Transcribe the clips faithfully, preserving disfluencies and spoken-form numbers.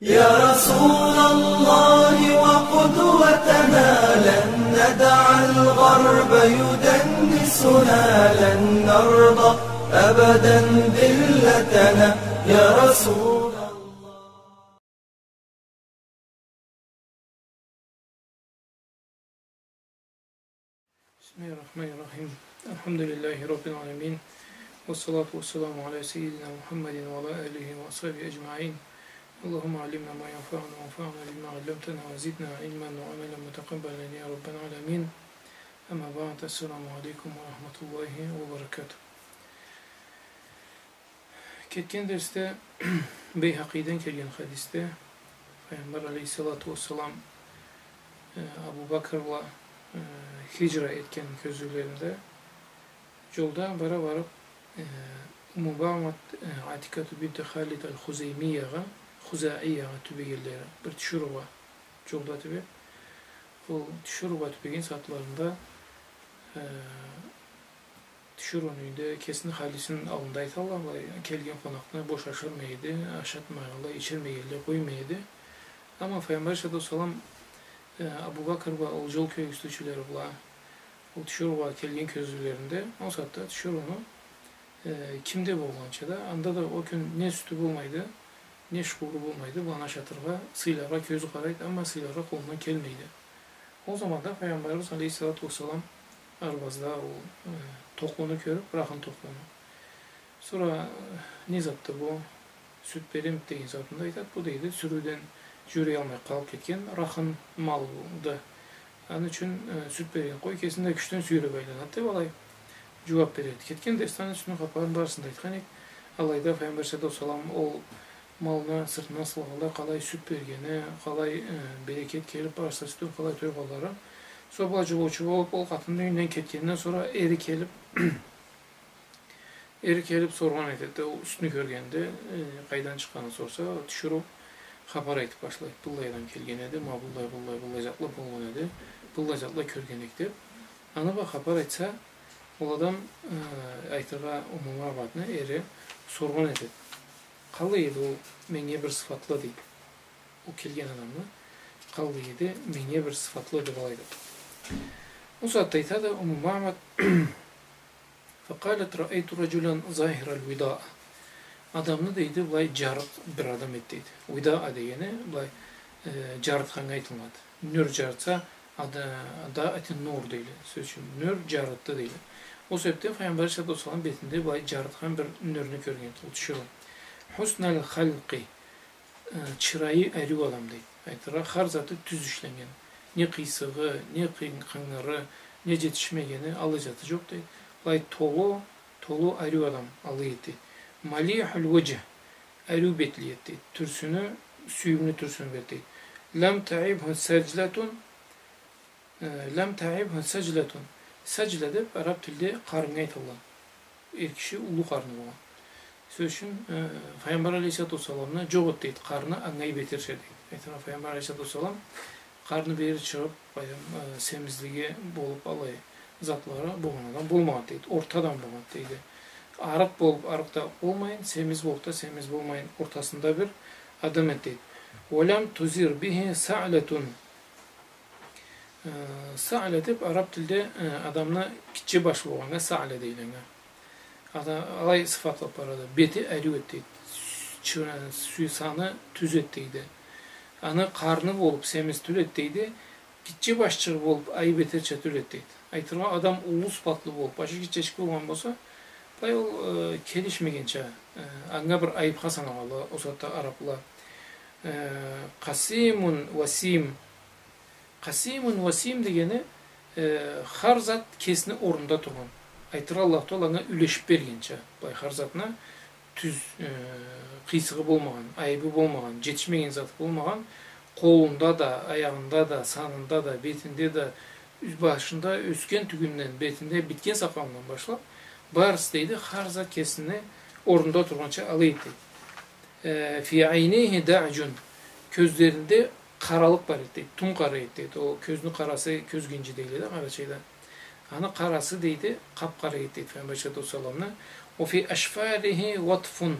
يا رسول الله وقدوتنا، لن ندع الغرب يدنسنا، لن نرضى أبدا ذلتنا، يا رسول الله. بسم الله الرحمن الرحيم. الحمد لله رب العالمين. والصلاة والسلام على سيدنا محمد وعلى آله وأصحابه أجمعين. اللهم علمنا ما ينفعنا وانفعنا بما علمتنا وزدنا علما وعملا متقبلا يا رب العالمين. أما بعد، السلام عليكم ورحمة الله وبركاته. Кетген дерсде Бейхакъийден келген хадисде Пайгъамбар алейхиссалату уассалам, э, Абу Бакр бла, э, хиджра этген кёзюулеринде джолда бара барып, э, Умму Маъбад, э, Атикату бинти Халид аль-Хузаймиягъа, Хузаиягъа тюбегенлери, бир тиширыугъа джолда тюбеп, ол тиширыугъа тюбеген сагъатларында, э, тиширыуну юйюнде кесини халисини аллында айталла, былай келген къонакъны бош ашырмай эди, ашатмагъанлай, ичирмегенлей къоймай эди. Амма Пайгъамбар алейхиссалату уассалам, э, Абу Бакр бла ол джол кёргюзтюучюлери бла ол тиширыугъа келген кёзюулеринде, ол сагъатда тиширыуну, э, кимде болгъанча да, анда да ол кюн не сютю болмайды, не шууру болмайды, быланы ашатыргъа, сыйларгъа кёзю къарайды, амма сыйларгъа къолундан келмейди. Ол заманда Пайгъамбарыбыз алейхиссалату уассалам арбазда ол, э, токълуну кёрюп, рахын токълуну. Сора, э, не затды бу, сют беремиди деген сагъатында айтады, бу, дейди, сюрюуден джюрюялмай къалып кетген рахын малды. Аны ючюн, э, сют берген къой кесин да кючден сюйреп айланады, деп алай джууап береди. Кетген дерсде аны юсюнден хапарын барысын да айтхан эдик. Алайда Пайгъамбар алейхиссалату уассалам ол малны сыртындан сылгъанлай къалай сют бергени, къалай, э, берекет келип, барысы сютден къалай тойгъанлары. Сора бу джолоучу болуп, ол къатынны юйюнден кетгенинден сора эри келип, эри келип соргъан этеди, ол сютню кёргенде, э, къайдан чыкъгъанын сорса, тиширыу хапар айтып башлайды. Быллай адам келген эди, ма быллай, быллай, быллай затла болгъан эди, быллай затла кёрген эдик деп. Аны бла хапар айтса, ол адам, э, айтыргъа, Умму Маъбадны эри соргъан этеди. Къалай эди ол, меннге бир сыфатла, дейди. Ол келген адамны, къалай эди, меннге бир сыфатла, деп алай деп. Ол сагъатда айтады Умму Маъбад, فقالت: رأيت رجلا ظاهر الوداء. Адамны, дейди, былай джарыкъ бир адам эди, дейди. Видаа дегени былай, э, джарытханнга айтылынады. Нюр джарытса, ада-, ضاءت النور дейле. Сёз ючюн, нюр джарытды дейле. Ол себепден Пайгъамбар алейхиссалату уассалам бетинде былай джарытхан бир нюрню кёрген эди ол тиширыу. حسن الخلق, э, чырайы ариу адам, дейди. Айтыргъа, хар заты тюз ишленнген. Не къыйсыгъы, не къый-, къынгыры, не джетишмегени, аллай заты джокъ, дейди. Былай толу, толу ариу адам алай эди, дейди. مليح الوجه, ариу бетли эди, дейди. Тюрсюню, сюйюмлю тюрсюню бла эди, дейди. لم تعبه سجلة, Э, لم تعبه سجلة. Саджла деп араб тилде къарыннга айталла. Эр киши уллу къарны болгъан. Сёз ючюн, э, Пайгъамбар алейхиссалату уассаламны джокъ эди, дейди, къарны ангай бетерча, дейди. Айтыргъа, Пайгъамбар алейхиссалату уассалам къарны бери чыгъып, баям, э, семизлиги болуп, алай затлары болгъан адам болмагъан, дейди. Орта адам болгъан, дейди. Арыкъ болуп, арыкъ да болмайын, семиз болуп да, семиз болмайын, ортасында бир адам эди, дейди. ولم تزر به سعلة. Э, саъля деп араб тилде, э, адамны гитче баш болгъаннга саъля дейле. Ада-, алай сыфатлап барады. Бети ариу эди, дейди. Чы-, сюй-, саны тюз эди, дейди. Аны къарны болуп семиз тюл эди, дейди. Гитче башчыгъы болуп айып этерча тюл эди, дейди. Айтыргъа, адам уллу сыфатлы болуп, башы гитчечик болгъан болса, былай ол, э, келишмегенча, э, анга бир айыпха санагъанла ол сагъатда арабла. Э, قسيم وسيم. قسيم وسيم дегени, э, хар зат кесини орнунда тургъан. Айтыргъа, Аллаху Тагъала анга юлешип бергенча, былай хар затына тюз, э, къыйсыгъы болмагъан, айыбы болмагъан, джетишмеген заты болмагъан, къолунда да, аягъында да, санында да, бетинде да, юз-, башында ёсген тюгюнден, бетинде битген сакъалындан башлап, барысы, дейди, хар зат кесини орнунда тургъанча алай эди, дейди. Э, في عينيه دعج. Кёзлеринде къаралыкъ бар эди, дейди. Тум къара эди, дейди. Ол кёзню къарасы, кёз гинджи дейле да къарачайда. Аны къарасы, дейди, къап-къара эди, дейди, Пайгъамбар алейхиссалату уассаламны. وفي أشفاره وطف.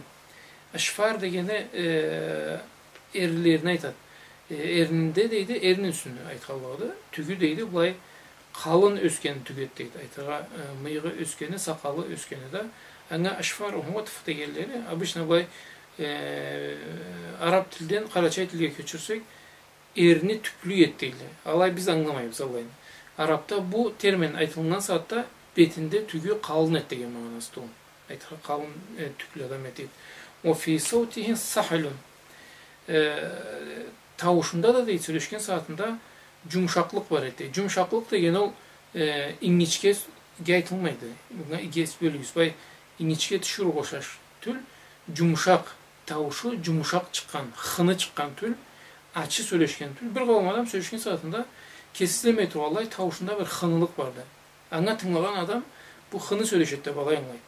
Ашфар дегени, э, Эрлилерине айтат. Э, эрнинде, дейди, эрнини юсюнден айтханлыгъыды. Тюгю, дейди, былай къалын ёсгенин тюгю эди, дейди. Айтыргъа, э, мыйыгъы ёсгени, сакъалы ёсгени да. Анга ашфар, умгъутф дегенлери, обычно былай, э, араб тилден къарачай тилге кёчюрсек, эрни тюклю эди, дейди. Алай биз ангыламайбыз алайны. Арабда бу термин айтылгъан сагъатда бетинде тюгю къалын эди деген магъанасыды. Айтыргъа, къалын, э, тюклю адам эди. وفي صوته صحل. Э, тауушунда да, дейди, сёлешген сагъатында джумушакълыкъ бар эди. Джумушакълыкъ деген ол, э, ингичкеге айтылмайды. Бунга иги эс бёлюгюз. Бай, ингичке тиширыугъа ушаш тюл, джумушакъ, тауушу джумушакъ чыкъгъан, хыны чыкъгъан тюл, ачы сёлешген тюл. Бир къауум адам сёлешген сагъатында кеси излемей тургъанлай, тауушунда бир хынылыкъ барды. Анга тынгылагъан адам бу хыны сёлешеди деб алай ангылайды.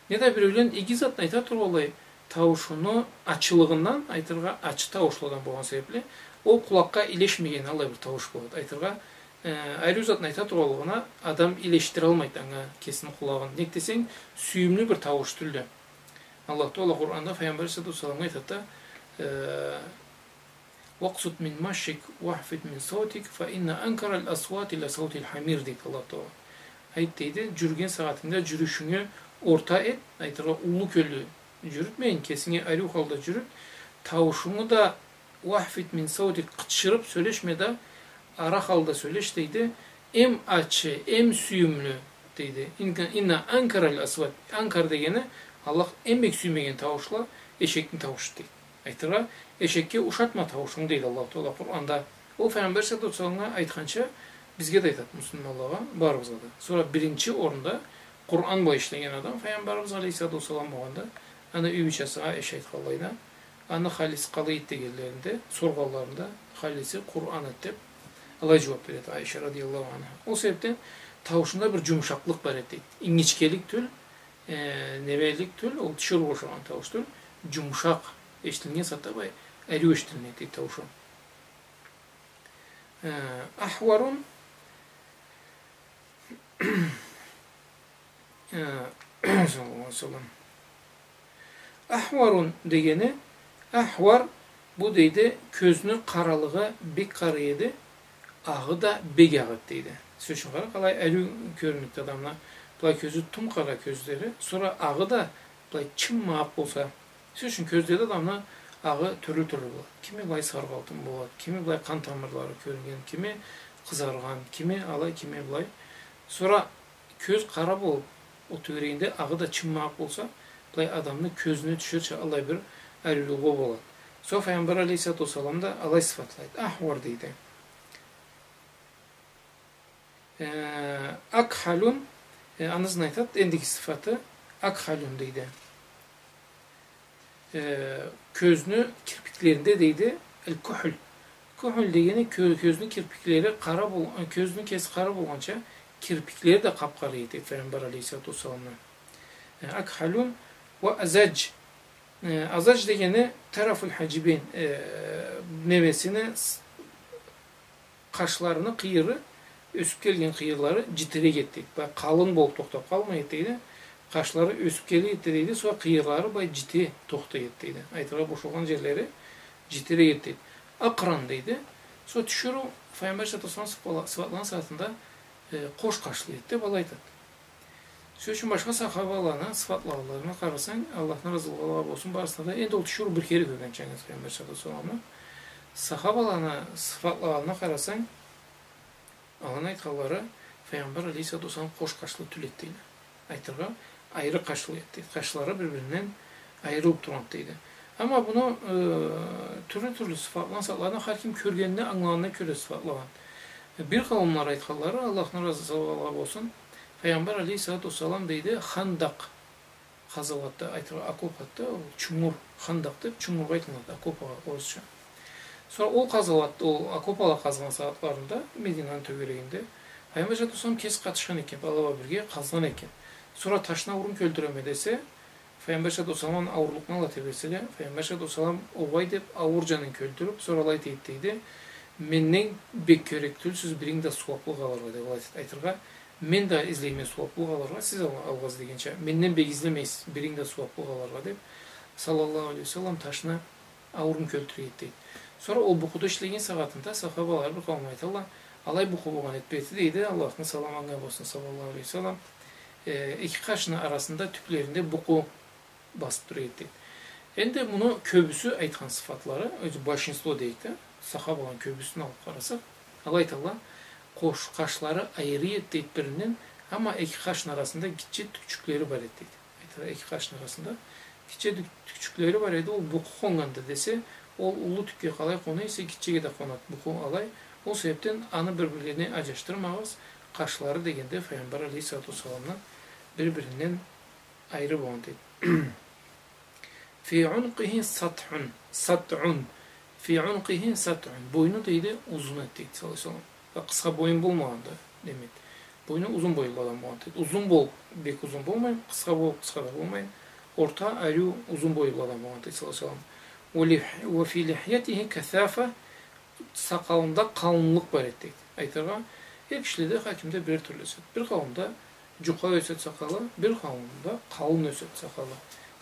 Неда биреулен иги затны айта тургъанлай, тауушуну ачылыгъындан, айтыргъа, ачы тауушлу адам болгъан себебли, ол къулакъгъа илешмеген аллай бир таууш болады. Айтыргъа, э, ариу затны айта тургъанлыгъына адам илешдиралмайды анга кесини къулагъын. Нек десенг, сюйюмлю бир таууш тюлдю. Аллах Тагъала Къуранда Файгъамбар алейхиссалату уассаламгъа айтады да, э, واقصد من مشيك واخفض من صوتك فإن أنكر الأصوات لصوت الحمير, дейди Аллах Тагъала. Айт, дейди, джюрюген сагъатынгда джюрюшюнгю орта эт, айтыргъа, уллу кёллю джюрютмейин, кесинги ариу халда джюрют, тауушунгу да واخفض من صوتك, къычырыб сёлешме да, ара халда сёлеш, дейди, эм ачы, эм сюйюмлю, дейди. إن أنكر الأصوات, анкар дегени Аллах эм бек сюймеген тауушла эшекни тауушу, дейди. Айтыргъа, эшекге ушатма тауушунгу, дейди Аллаху Тагъала Къуранда. Ол Файгъамбар алейхиссалату уассаламгъа айтханча, бизге да айтады, муслиманлагъа, барыбызгъа да. Сора биринчи орунда Къуран бла ишлеген адам Файгъамбарыбыз алейхиссалату уассалам болгъанда, аны юй бийчасына эши айтханлай да, аны халиси къалай эди дегенлеринде, соргъанларында, халиси Къуран эди деб, алай джууаб береди Айша радияллаху анха. Ол себебден тауушунда бир джумушакълыкъ бар эди, дейди. Ингичкелик тюл, э, небелик тюл, ол тиширыугъа ушагъан таууш тюл, джумушакъ, эшитилген сагъатда бай, ариу эшитилинеди, дейди, тауушу. Э, أحور, э, саллаллаху алейхи ва саллам. أحور дегени, ахвар, бу, дейди, кёзню къаралыгъы бек къара эди, агъы да бек агъы эди, дейди. Сёз ючюн къара, къалай ариу кёрюнеди адамла, былай кёзю тум къара кёзлери, сора агъы да былай чыммакъ болса. Сёз ючюн, кёзледе адамны агъы тюрлю-тюрлю болады. Кими былай саргъалтын болады, кими былай къан тамырлары кёрюннген, кими къызаргъан, кими алай, кими былай. Сора кёз къара болуб, ол тёгерегинде агъы да чыммакъ болса, былай адамны кёзюне тюшерча аллай бир ариулугъу болады. Сора Файгъамбар алейхиссалату уассалам да алай сыфатлайды. Ахвар дейди. Э, акхалюн, э, аны ызын айтады, эндиги сыфаты акхалюн дейди. Э, кёзню кирпиклеринде дейди, аль-кухль. Кухль дегени кё-, кёзню кирпиклери къара бол-, э, кёзню кеси къара болгъанча, кирпиклери да къап-къара эди Файгъамбар алейхиссалату уассаламны. Э, акхалюн ва азадж. Э, азадж дегени тарафуль хаджибейн, э, немесини с-, къашларыны къыйыры, ёсюб келген къыйырлары джитирек эди, дейди. Былай къалын болуб тохтаб къалмай эди, дейди. Къашлары ёсюб келе эди, дейди. Сора къыйырлары былай джити тохтай эди, дейди. Айтыргъа, бошалгъан джерлери джитирек эди, дейди. Акъран, дейди. Сора тиширыу Файгъамбар алейхиссалату уассалам сыфала-, сыфатлагъан сагъатында, э, къош къашлы эди деб алай айтады. Сёз ючюн, башха сахабаланы сыфатлагъанларына къарасанг, Аллахны разылыгъы алагъа болсун барысына да, энди ол тиширыу бир кере кёргенча Файгъамбар саллаллаху алейхи ва салламны, сахабаланы сыфатлагъанына къарасанг, аланы айтханлары, Файгъамбар алейхиссалату уассалам къош къашлы тюл эди, дейди. Айтыргъа, айры къашлы эди, дейди. Къашлары бир-биринден айырылыб тургъан, дейди. Амма буну, э, тюрлю-тюрлю сыфатлагъан, сыфатлагъан, хар ким кёргенине, ангылагъанына кёре сыфатлагъан. Бир къауумла айтханлары, Аллахны разылыгъы алагъа болсун, Файгъамбар алейхиссалату уассалам, дейди, Хандакъ къазауатда, айтыргъа, окоп атды, ол чунгур, хандакъ деб чунгургъа айтылады, окопагъа орусча. Сора ол къазауатда, ол окопала къазгъан сагъатларында Мединаны тёгерегинде Файгъамбар алейхиссалату уассалам кеси къатышхан экен, ала бла бирге къазгъан экен. Сора ташны аууруун кёлтюреме десе, Файгъамбар алейхиссалату уассалам ауурукъну ала тебресе да, Файгъамбар алейхиссалату уассалам огъай деб, ауур джанын кёлтюрюб, сора алай дейди, дейди: «Менден бек кёрек тюлсюз биринг да сууаблыкъ алыргъа», — деб алай дейди. Айтыргъа, «Мен да излейме сууаблыкъ алыргъа, сиз ал-, алгъыз дегенча, менден бек излемейсиз биринг да сууаблыкъ алыргъа», — деб, саллаллаху алейхи ва саллам, ташны Ауурун кёлтюре эди, дейди. Сора ол букъуда ишлеген сагъатында сахабалары бир къауум айталла, алай букъу болгъан эди бети, дейди, Аллахны саламы анга болсун, саллаллаху алейхи ва саллам, э, эки къашны арасында, тюклеринде букъу басып тура эди, дейди. Энди муну кёбюсю айтхан сыфатлары, ёзю большинство дейик да, сахабаланы кёбюсюн алып къарасакъ, алай айталла, къош, къашлары айры эди, дейди, биринден, амма эки къашны арасында гитче тюкчюклери бар эди, дейди. Айтыргъа, эки къашны арасында гитче тюк-, тюкчюклери бар эди, ол букъу къоннганды десе, ол уллу тюкге къалай къона эсе, гитчеге да къонады букъу алай. Ол себепден аны бир-бирлерине аджашдырмагъыз, къашлары дегенде Файгъамбар алейхиссалату уассаламны бир-биринден айры болгъан, дейди. في عنقه سطع، سطع. في عنقه سطع. Бойну, дейди, узун эди, дейди, саллаллаху алейхи ва саллам. Ва къысха боюн болмагъанды, демек. Бойну узун боюлу адам болгъан, дейди. Узун бол, бек узун болмай, къысха бол, къысха да болмай. Орта, ариу, узун боюлу адам болгъан, дейди, саллаллаху алейхи ва саллам. ولح-، وفي لحيته كثافة. Сакъалында къалынлыкъ бар эди, дейди. Айтыргъа, эр кишиледе, хар кимде бир тюрлю ёседи. Бир къауумда джукъа ёседи сакъалы, бир къауумда къалын ёседи сакъалы.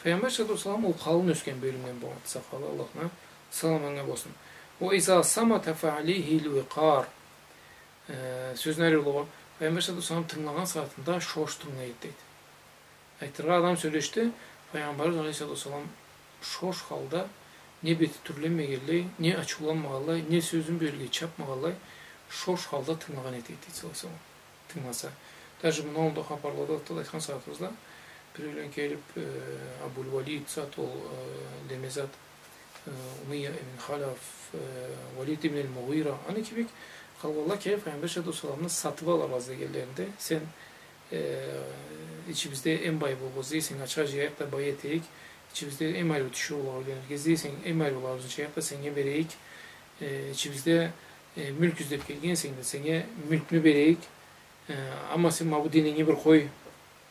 Файгъамбар алейхиссалату уассалам ол къалын ёсген бёлюмден болгъан эди сакъалы, Аллахны саламы анга болсун. وإذا صمت فعليه الوقار. Э, сёзню ариулугъу, Файгъамбар алейхиссалату уассалам тынгылагъан сагъатында шош тынгылай эди, дейди. Айтыргъа, адам сёлешди, Файгъамбарыбыз алейхиссалату уассалам шош халда, не бети тюрленмегенлей, не ачыуланмагъанлай, не сёзюн бёлюрге чапмагъанлай, шош халда тынгылагъан эди, дейди, саллаллаху алейхи ва саллам. Тынгыласа. Даже муну аллында хапарлада да айтхан сагъатыбызда, биреулен келип, э, Абуль-Валид зат, ол, э, неме зат, э, Умайя ибн Халаф, э, Валид ибн аль-Мугъира, аны кибик къалгъанла келип, Файгъамбар алейхиссалату уассаламны сатып алыргъа излегенлеринде, сен, э, ичибизде эм бай болургъа излейсенг, ачха джыяйыкъ да бай этейик, ичибизде эм ариу тиширыулагъа юйленирге излейсенг, эм ариуларыбызны джыяйыкъ да сеннге берейик, э, ичибизде, э, мюлк излеп келгенсенг да, сеннге мюлкню берейик, э, амма сен ма бу дененги бир къой,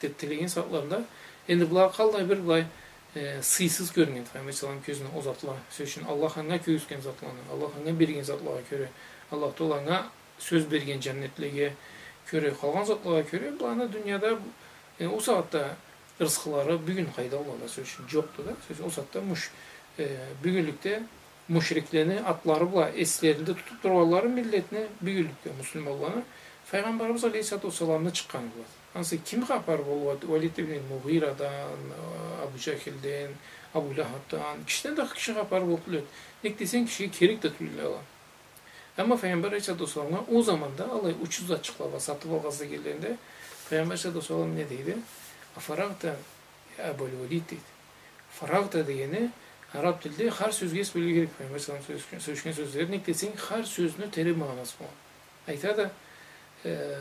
деп тилеген сагъатларында, энди была къаллай бир былай, э, сыйсыз кёрюнген Файгъамбар саллаллаху алейхи ва саллам кёзюне ол затла. Сёз ючюн, Аллах анга кёргюзтген затланы, Аллах анга берген затлагъа кёре, Аллах Тааля анга сёз берген джаннетлеге кёре, къалгъан затлагъа кёре, быланы дунияда, э, ол сагъатда рызкъылары бюгюн къайда аллада, сёз ючюн, джокъду да. Сёз ючюн, ол сагъатда муш-, э, бюгюнлюкде мушриклени атлары бла эслеринде тутуп тургъанлары миллетни, бюгюнлюкде муслиманланы, Файгъамбарыбыз алейхиссалату уассаламны чыкъгъаны бла. Ансы ким хапар боллукъду, Валид ибн Мугъирадан, Абу Джахилден, Абу Лахабдан, кишиден да киши хапар боллукъ тюлдю. Нек десенг, кишиге керек да тюлдю ала. Амма Файгъамбар алейхиссалату уассаламгъа ол заманда аллай учуз затчыкъла бла сатып алыргъа излегенлеринде, Файгъамбар алейхиссалату уассалам не дейди? «Афарагъта, я Абаль-Валид», дейди. «Фарагъта» дегени араб тилде хар сёзге эс бёлюрге керек, Файгъамбар саллаллаху алейхи ва саллам сёлешген, сёлешген сёзлени, нек десенг, хар сёзню терен магъанасы болгъан. Айтады, э,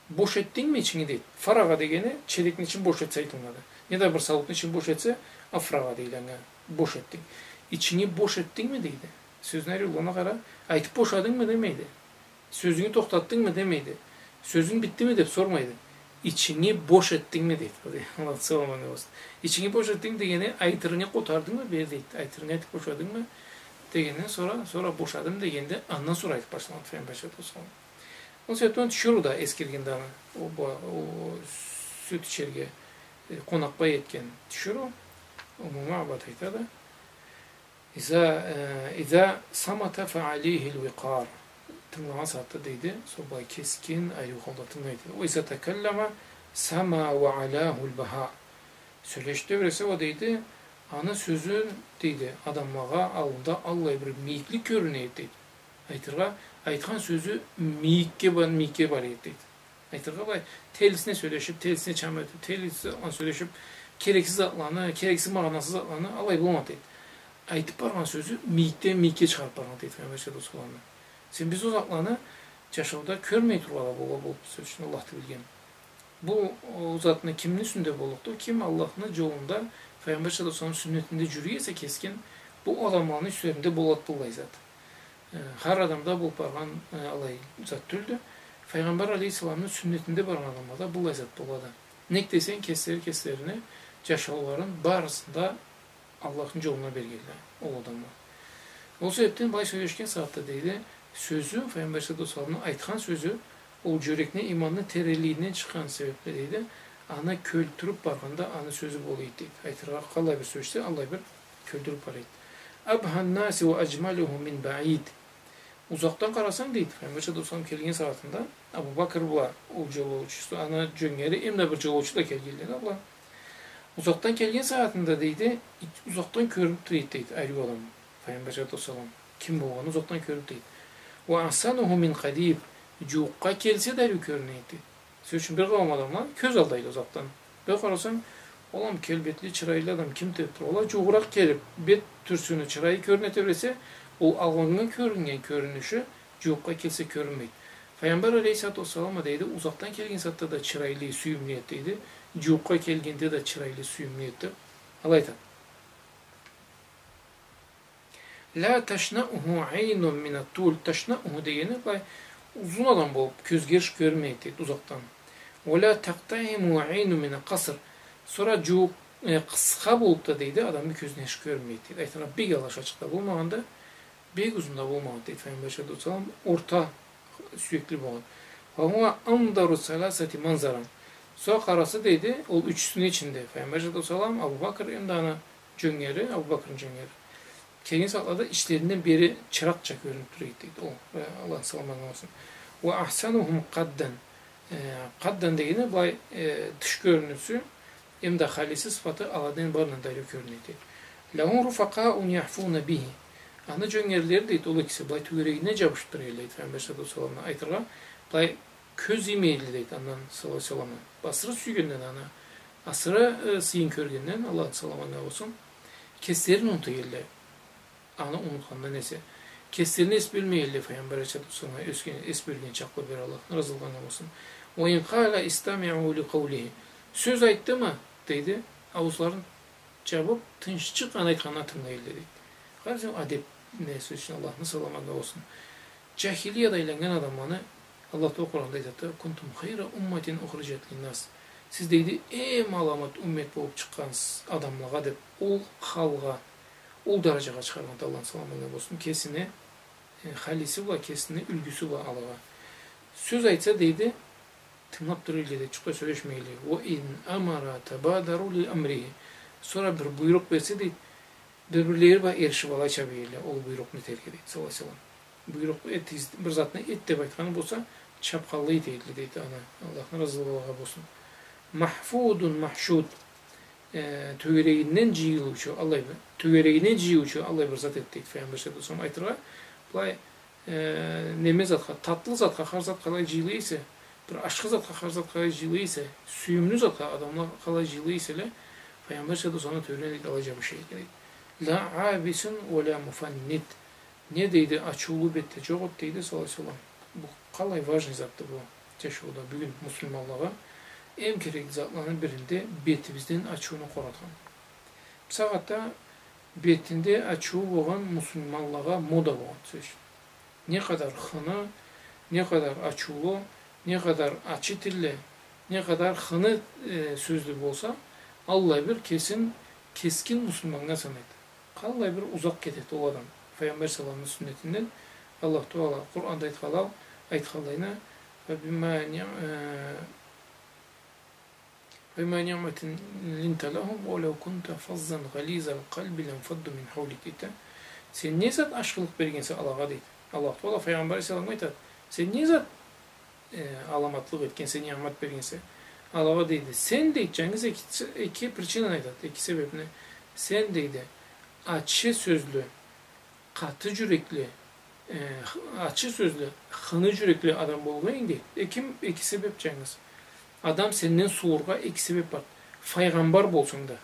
«Бош этдингми ичинги?» дейди. Фарагъа дегени челекни ичин бош этсе айтылады. Неда бир сауутну ичин бош этсе, «афрагъа» дейди анга, «бош этдинг». «Ичинги бош этдингми?» дейди. Сёзню ариулугъуна къара, айтып бошадынгмы демейди. Сёзюнгю тохтатдынгмы демейди. Сёзюнг битдими деп сормайды. «Ичинги бош этдингми?» дейди. Аллахны саламы анга болсун. «Ичинги бош этдинг» дегени, айтырынгы къотардынгмы бери дейди. Айтырынгы айтып бошадынгмы дегенден сора, сора «бошадым» дегенде, андан сора айтып башлагъан Файгъамбар алейхиссалату уассалам. Ол себепден тиширыу да эсгергенди аны, ол ба-, ол сют ичерге, э, къонакъ бай этген тиширыу, Умму Маъбад айтады. «Иза, э, иза самата фа алейхиль викъар». Тынгылагъан сагъатда, дейди, сора былай кескин, ариу халда тынгылайды. «Ва иза такаллама сама ва алахуль баха». Сёлешди дебресе, ол, дейди, аны сёзюн, дейди, адамлагъа аллында аллай бир мийиклик кёрюнеди, дейди. Айтыргъа, айтхан сёзю мийикге ба-, мийикге бара эди, дейди. Айтыргъа, былай, телисине сёлешип, телисине чам этип, телиси бла сёлешип, керексиз затланы, керексиз, магъанасыз затланы алай болмайды, дейди. Айтып баргъан сёзю мийикден мийикге чыгъарып баргъан, дейди, Файгъамбар саллаллаху алейхи ва салламны. Сен, биз ол затланы джашауда кёрмей тургъанла бола боллукъду, сёз ючюн, Аллах да билген. Бу, ол затны кимни юсюнде боллукъду? Ким Аллахны джолунда, Файгъамбар саллаллаху алейхи ва саллам сюннетинде джюрюй эсе кескин, бу адамланы юслеринде болады быллай зат. Э, хар адамда болуп баргъан, э, алай зат тюлдю. Файгъамбар алейхиссаламны сюннетинде баргъан адамлада быллай зат болады. Нек десенг, кеслери кеслерине джашауларын барысын да Аллахны джолуна бергенле ол адамла. Ол себепден былай сёлешген сагъатда, дейди, сёзю, Файгъамбар саллаллаху алейхи ва салламны айтхан сёзю, ол джюрекни иманны теренлигинден чыкъгъан себепли, дейди, аны кёлтюрюп баргъанда, аны сёзю болуй эди, дейди. Айтыргъа, къаллай бир сёлешсе, аллай бир кёлтюрюп бара эди. أبهى الناس وأجملهم من بعيد. Узакъдан къарасанг, дейди, Файгъамбар алейхиссалату уассалам келген сагъатында Абу Бакр бла ол джолоучусу, аны джёнгери, эм да бир джолоучу да келгенле да была. Узакъдан келген сагъатында, дейди, узакъдан кёрюнюп тура эди, дейди, ариу адам. Файгъамбар алейхиссалату уассалам ким болгъаны узакъдан кёрюнюп тура эди. وأحسنهم من قريب. Джууукъгъа келсе да ариу кёрюне эди. Сёз ючюн, бир къауум адамла кёз алдайла узакъдан. Бир къарасанг, ол ам келбетли, чырайлы адам ким деп тура. Ол а джууугъуракъ келип, бет тюрсюню, чырайы кёрюне тебресе, ол алгъыннгы кёрюннген кёрюнюшю джууукъгъа келсе кёрюнмейди. Файгъамбар алейхиссалату уассалам а, дейди, узакъдан келген сагъатда да чырайлы, сюйюмлю эди, дейди. Джууукъгъа келгенде да чырайлы, сюйюмлю эди деп. Алай айтады. لا تشنأه عين من الطول. تشنأه дегени былай узун адам болуп, кёзге эрши кёрюнмейди, дейди, узакъдан. ولا تقتحمه عين من قصر. Сора джууукъ, э, къысха болуп да, дейди, адамны кёзюне эрши кёрюнмейди, дейди. Айтыргъа, бек алачыкъ да болмагъанды, бек узун да болмагъанды, дейди, Файгъамбар алейхиссалату уассалам, орта сюекли болгъан. وهو أنظر الثلاثة منظرا. Сора къараса, дейди, ол ючюсюню ичинде, Файгъамбар алейхиссалату уассалам, Абу Бакр, эм да аны джёнгери, Абу Бакраны джёнгери. Келген сагъатлада ичлеринден бери чыракъча кёрюнюп тура эди, дейди. Ол, э, Аллахны саламы анга болсун. وأحسنهم قدا. Э, къаддан дегени былай, э, тыш кёрюнюшю, эм да халиси, сыфаты аладан барындан да ариу кёрюне эди. لهم رفقاء يحفون به. Аны джёнгерлери, дейди, ол экиси былай тёгерегине джабышып тура эдиле, дейди, Файгъамбар алейхиссалату уассаламны, айтыргъа, былай кёз иймей эдиле, дейди, андан, саллаллаху алейхи ва саллам. Басыры сюйгенден аны, асыры, э, сыйын кёргенден, Аллахны саламы анга болсун, кеслерин унута эдиле. Аны унутхандан эсе. Кеслерине эс бёлмей эдиле, Файгъамбар алейхиссалату уассаламгъа ёсген, эс бёлген чакълы бери, Аллахны разылыгъы анга болсун. وإن قال استمعوا لقوله. Сёз айтдымы, дейди, аузларын джабып, тынччыкъ аны айтханына тынгылай эдиле, дейди. Къарасанг, адеб не, сёз ючюн, Аллахны саламы анга болсун. Джахилияда айланнган адамланы Аллах Тааля Къуранда айтады: «Кунтум хайра умматин ухриджат линнас». Сиз, дейди, эм аламат уммет болуп чыкъгъансыз адамлагъа деп, ол халгъа, ол даражагъа чыгъаргъанды, Аллахны саламы анга болсун, кесини, э, халиси бла, кесини юлгюсю бла алагъа. Сёз айтса, дейди, тынгылап тура эдиле, дейди, джукъ да сёлешмей эдиле. «Ва ин амара табадару ли амрихи». Сора бир буйрукъ берсе, дейди, бир-бирлери бла эришип алай чаба эдиле, ол буйрукъну этерге, дейди, саллаллаху алейхи ва саллам. Буйрукъ эт, бир затны эт деп айтханы болса, чапханлай эте эдиле, дейди, аны. Аллахны разылыгъы анга болсун. Махфудун махшуд. Э, тёгерегинден джыйылыучу, аллай бир, тёгерегине джыйыучу, аллай бир зат эди, дейди, Файгъамбар саллаллаху алейхи ва саллам айтыргъа, былай, э, неме затха, татлы затха, хар зат къалай джыйыла эсе, бир ашхы затха, хар зат къалай джыйыла эсе, сюйюмлю затха адамла къалай джыйыла эселе, Файгъамбар саллаллаху алейхи ва саллам тёгерегине алай джабыша эди, дейди. Ла абисун ва ла муфаннит. Не, дейди, ачыулу бет да джокъ эди, дейди, саллаллаху алейхи ва саллам. Бу къалай важный затды бу джашауда. Бюгюн муслиманлагъа эм керекли затланы биринде бетибизден ачыуну къоратхан. Бусагъатда бетинде ачыуу болгъан муслиманлагъа мода болгъан, сёз ючюн. Не къадар хыны, не къадар ачыулу, не къадар ачы тилли, не къадар хыны, э, сёзлю болса, аллай бир кесин кескин муслиманнга санайды. Къаллай бир узакъ кетеди ол адам Файгъамбар саллаллаху алейхи ва салламны сюннетинден. Аллах Тааля Къуранда айтханлай, айтханлайына: «Фабима ни-, э, фабима ниъматин линта лахум, ва лау кунта фаззан гъализал къалби ланфадду мин хавлик», дейди. Сен не зат ашхылыкъ бергенсе алагъа, дейди. Аллах Тааля Файгъамбар саллаллаху алейхи ва салламгъа айтады: «Сен не зат э, аламатлыкъ этгенсе, ниъмат бергенсе алагъа», дейди. Сен, дейди, джангыз эки, эки причинаны айтады, эки себебни. Сен, дейди, ачы сёзлю, къаты джюрекли, э, х-, ачы сёзлю, хыны джюрекли адам болгъан эдинг, дейди. Эки, эки себеб джангыз. Адам сенден сууургъа эки себеб бар. Файгъамбар болсанг да.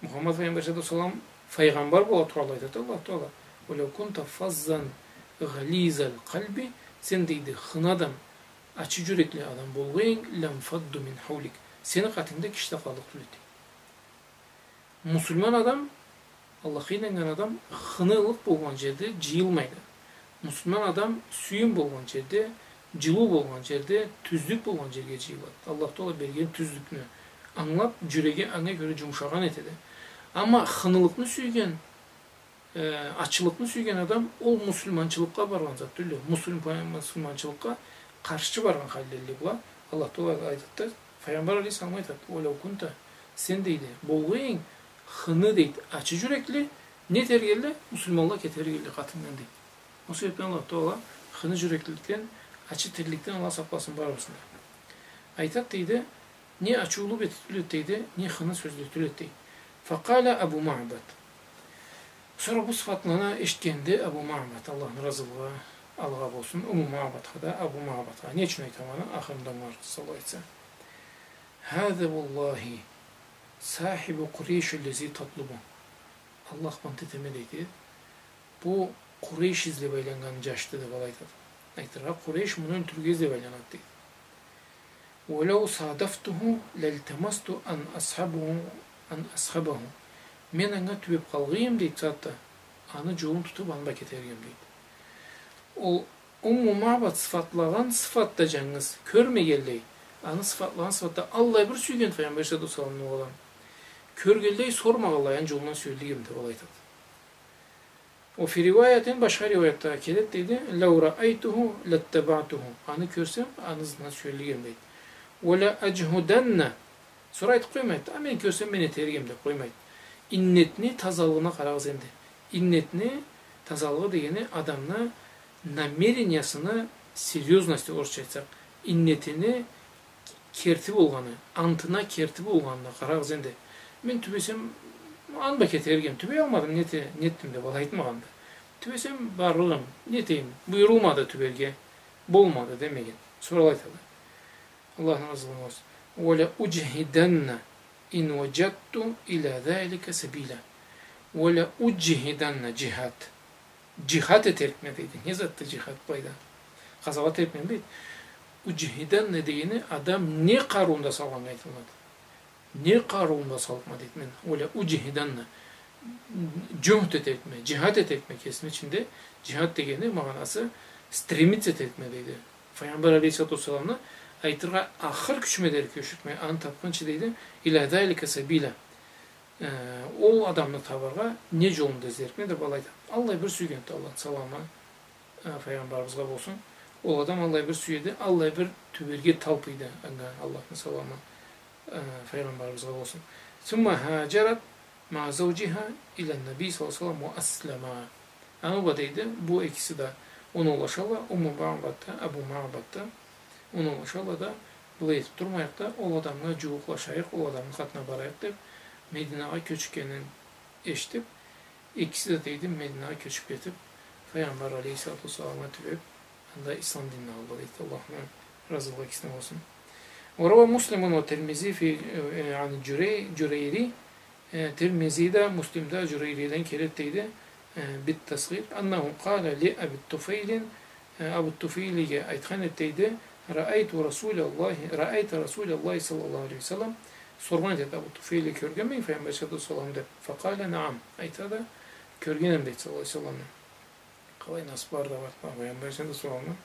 Мухаммад Файгъамбар саллаллаху алейхи ва саллам файгъамбар бола тургъанлай айтады Аллах Тааля: «Ва лау кунта фаззан гъализал къалби», сен, дейди, хыны адам, ачы джюрекли адам болгъан эдинг, «ланфадду мин хавлик», сени къатынгда киши да къаллыкъ тюл эди. Муслиман адам, Аллахха ийнаннган адам хынылыкъ болгъан джерде джыйылмайды. Муслиман адам сюйюм болгъан джерде, джылыу болгъан джерде, тюзлюк болгъан джерге джыйылады. Аллах Тааля берген тюзлюкню англап, джюреги анга кёре джумушагъан этеди. Амма хынылыкъны сюйген, э, ачылыкъны сюйген адам, ол муслиманчылыкъгъа баргъан зат тюлдю. Муслим-, муслиманчылыкъгъа къаршчы баргъан халле эдиле была. Аллах Тааля айтады, Файгъамбар алейхиссаламгъа айтады: «Ва лау кунта», сен, дейди, болгъан эдинг хыны, дейди, ачы джюрекли, Не этерге элле? Муслиманла кетерге элле къатындан, дейди. Ол себепден Аллаху Тагъала хыны жюрекликден, ачы тилликден Аллах сакъласын барыбызны да. Айтат, дейди, не ачыулу бети тюл эд, дейди, не хыны сёзле тюл эд, дейди. Факъала Абу Маъбад. Сора бу сыфатланы эшитгенде Абу Маъбад, Аллахны разылыгъы алгъа болсун, Умму Маъбадха да, Абу Маъбадха. Не ючюн айтама аны, ахырында ангыларыкъсыз, Аллах айтса. Хаза уаллахи сахибу Къурейши ллази татлубу. Аллах бла ант этеме, дейди. Бу Къурейш излеб айланнган жашды, деб алай айтады. Айтыргъа, Къурейш муну ёлтюрюрге излеб айланады, дейди. Уа лау садафтуху лалтамасту ан асхабаху, ан асхабаху. Мен анга тюбеб къалгъан эдим, дейди, сагъатда, аны жолун тутуб, аны бла кетерге эдим, дейди. Ол Умму Маъбад сыфатлагъан сыфатда жангыз кёрмегенлей, аны сыфатлагъан сыфатда аллай бир сюйген Файгъамбар алейхиссалату уассаламны ол адам. Кёргенлей, сормагъанлай, аны жолундан сюеллик эдим, деб алай айтады. Уа фи риваятин, башха риваятда келеди, дейди, лау раайтуху латтабаътуху. Аны кёрсем, аны ызындан сюеллик эдим, дейди. Уа ла аджхуданна. Сора айтыб къоймайды, а, мен кёрсем, мен этерик эдим деб къоймайды. Иннетни тазалыгъына къарагъыз энди. Иннетни тазалыгъы дегени адамны намерениясыны серьёзности, орусча айтсакъ, иннетини керти болгъаны, антына керти болгъанына къарагъыз энди. Мен тюбесем, ант бла кетерик эдим, тюбей алмадым, не эте-, не этдим деб алай айтмагъанды. Тюбесем, барлыкъ эдим, не этейим, буюрулмады тюберге, болмады демеген. Сора алай айтады. Аллахны разылыгъы болсун. Уа ла уджхиданна ин ваджадту иля залика сабиля. Уа ла уджхиданна, жихад. Жихад этерикме, дейди. Не затды жихад былайда? Къазауат этерикме, дейди. Уджхиданна дегени адам не къарыуун да салгъаннга айтылады. Не къарыуун да салыбма, дейди, мен. Уа ла уджхиданна. Жухд этерикме, жихад этерикме кесими ичинде. Жихад дегени магъанасы стремиться этерикме, дейди. Файгъамбар алейхиссалату уассаламны айтыргъа, ахыр кючюме дери кюреширикме, аны табхынчы, дейди, иля залика сабиля. Э, ол адамны табаргъа не жолну да излерикме деб алай айтады. Аллай бир сюйгенди Аллахны саламы, э, Файгъамбарыбызгъа болсун. Ол адам аллай бир сюеди, аллай бир тюберге талпыйды анга, Аллахны саламы, э, Файгъамбарыбызгъа болсун. Сумма хаджарат ма завджиха иля ннаби саллаллаху алейхи ва саллам ва аслама. Аны бла, дейди, бу экиси да оноулашалла, Умму Маъбад да, Абу Маъбад да оноулашалла да, былай этиб турмайыкъ да, ол адамгъа жууукълашайыкъ, ол адамны къатына барайыкъ деб, Мединагъа кёчгенин эшитиб, экиси да, дейди, Мединагъа кёчюб кетиб, Файгъамбар алейхиссалату уассаламгъа тюбеб, анда ислам динни алды, дейди. Аллахны разылыгъы экисине болсун. Уа рава Муслимун уа Тирмизи фи, э, ан Журей-, Журейри, Э, Тирмизи да, Муслим да Журейриден келеди, дейди, э, бит-тасгъир. Аннаху къала ли Аби Туфейлин, э, Абу Туфейлиге айтхан эди, дейди, раайту Расулаллахи, раайта Расулаллахи саллаллаху алейхи ва саллам. Соргъан эди Абу Туфейлиге, кёргенмисен Файгъамбар саллаллаху алейхи ва саллам деб. Факъала, наам. Айтады, кёрген эдим, дейди, саллаллаху алейхи ва салламны. Къалай насыб барды, бакъ, Файгъамбар саллаллаху алейхи ва салламны,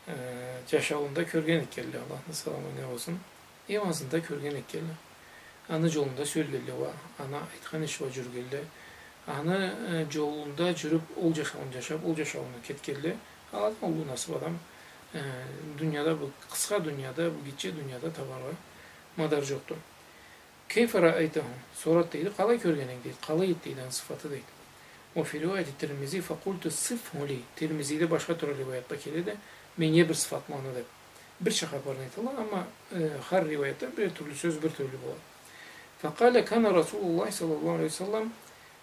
э, жашауунда кёрген экенле, Аллахны саламы анга болсун. Эм азында кёрген экенле. Аны жолунда сюелгенле уа, аны айтхан иши бла жюрюгенле. Аны, э, жолунда жюрюб, ол жашауун жашаб, ол жашауундан кетгенле. Алладан уллу насыб адам, э, дунияда, бу къысха дунияда, бу гитче дунияда табаргъа мадар жокъду. Кейфа раайтаху? Сорат, дейди, къалай кёрген эдинг, дейди, къалай эди, дейди, аны сыфаты, дейди. Уа фи риваяти Тирмизи факъулту сифху ли. Тирмизиде башха тюрлю риваятда келеди, меннге бир сыфатла аны деб. Бирча хапарны айталла, амма, э, хар риваятда бир тюрлю сёз, бир тюрлю болады. Факъала, кана Расулуллахи саллаллаху алейхи ва саллам,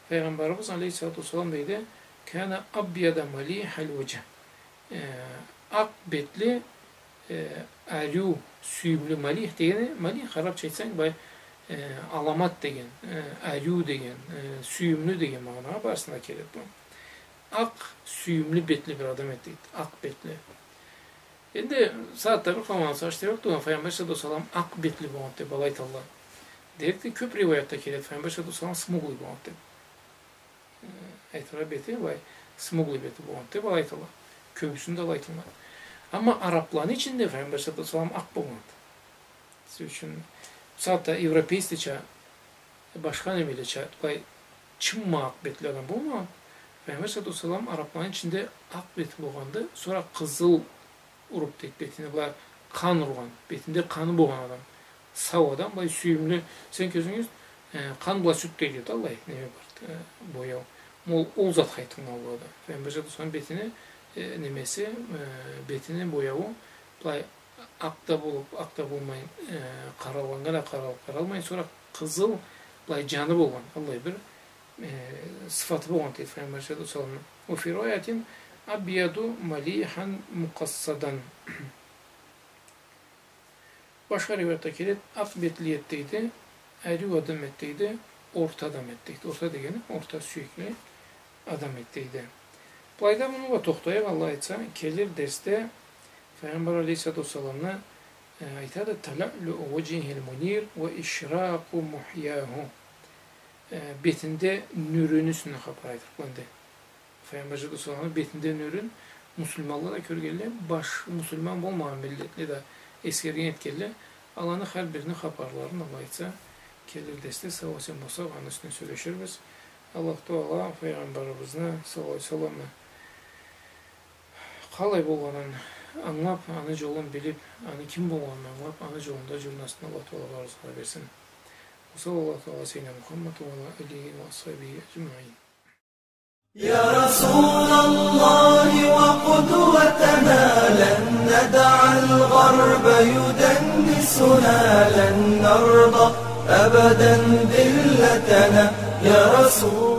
Файгъамбарыбыз алейхиссалату уассалам, дейди, кана абъяда малихал ваджхи. Э, акъ бетли, э, ариу, сюйюмлю, малих дегени, малих, арабча айтсанг, бай, э, аламат деген, э, ариу деген, э, сюйюмлю деген магъанагъа барысына келеди бу. Акъ, сюйюмлю бетли бир адам эди, дейди, акъ бетли. Энди сагъатда бир къауум сагъыш теб тургъан, Файгъамбар саллаллаху алейхи ва саллам акъ бетли болгъанды деб алай айталла. Дерикди, кёб риваятда келеди, Файгъамбар саллаллаху алейхи ва саллам смуглый болгъанды деб. Э, айтыргъа, бети былай, смуглый бети болгъанды деб алай айталла. Кёбюсюнде алай айтылмайды. Амма арабланы ичинде Файгъамбар саллаллаху алейхи ва саллам акъ болгъанды. Сёз ючюн, бусагъатда европейцлеча, башха немелеча, былай чымма акъ бетли адам болмагъан. Файгъамбар саллаллаху алейхи ва саллам арабланы ичинде акъ бети болгъанды, сора къызыл уруб, дейди, бетине, былай къан ургъан, бетинде къаны болгъан адам. Сау адам, былай сюйюмлю, сен кёзюнге, э, къан бла сют дейди да, аллай неме барды, э, бояу. Ол, ол затха айтылгъан болады. Файгъамбар саллаллаху алейхи ва саллам бетини, э, немеси, э, бетини бояуу былай акъ да болуп, акъ да болмай, э, къаралгъаннга да къаралып, къаралмай, сора къызыл, былай джаны болгъан, аллай бир, э, сыфаты болгъан дейди Файгъамбар саллаллаху алейхи ва салламны. وفي رواية أبيض مليحا مقصدا. Башха риуаятда келеди, акъ бетли эди дейди, ариу адам эди дейди, орта адам эди дейди. Орта дегени, орта сюекли адам эди дейди. Былайда муну бла тохтайыкъ, Аллах айтса, келир дерсде Файгъамбар алейхиссалату уассаламны, э, айтады, تلألؤ وجهه المنير وإشراق محياه. Э, бетинде нюрюню юсюнден хапар айтырыкъ энди. Файгъамбар саллаллаху алейхи ва салламны бетинде нюрюн муслиманла да кёргенле, баш-, муслиман болмагъан миллетле да эсгерген этгенле, аланы хар бирини хапарларын, Аллах айтса, келир дерсде сау-эсен болсакъ, аны юсюнден сёлеширбиз. Аллах Таала Файгъамбарыбызны саллаллаху алейхи ва салламны къалай болгъанын ангылап, аны джолун билип, аны ким болгъанын ангылап, аны джолунда джюрюмесин Аллах Таала барыбызгъа берсин. وصلى الله تعالى على سيدنا محمد وعلى آله وأصحابه أجمعين. يا رسول الله وقدوتنا، لن ندع الغرب يدنسنا، لن نرضى أبدا ذلتنا. يا رسول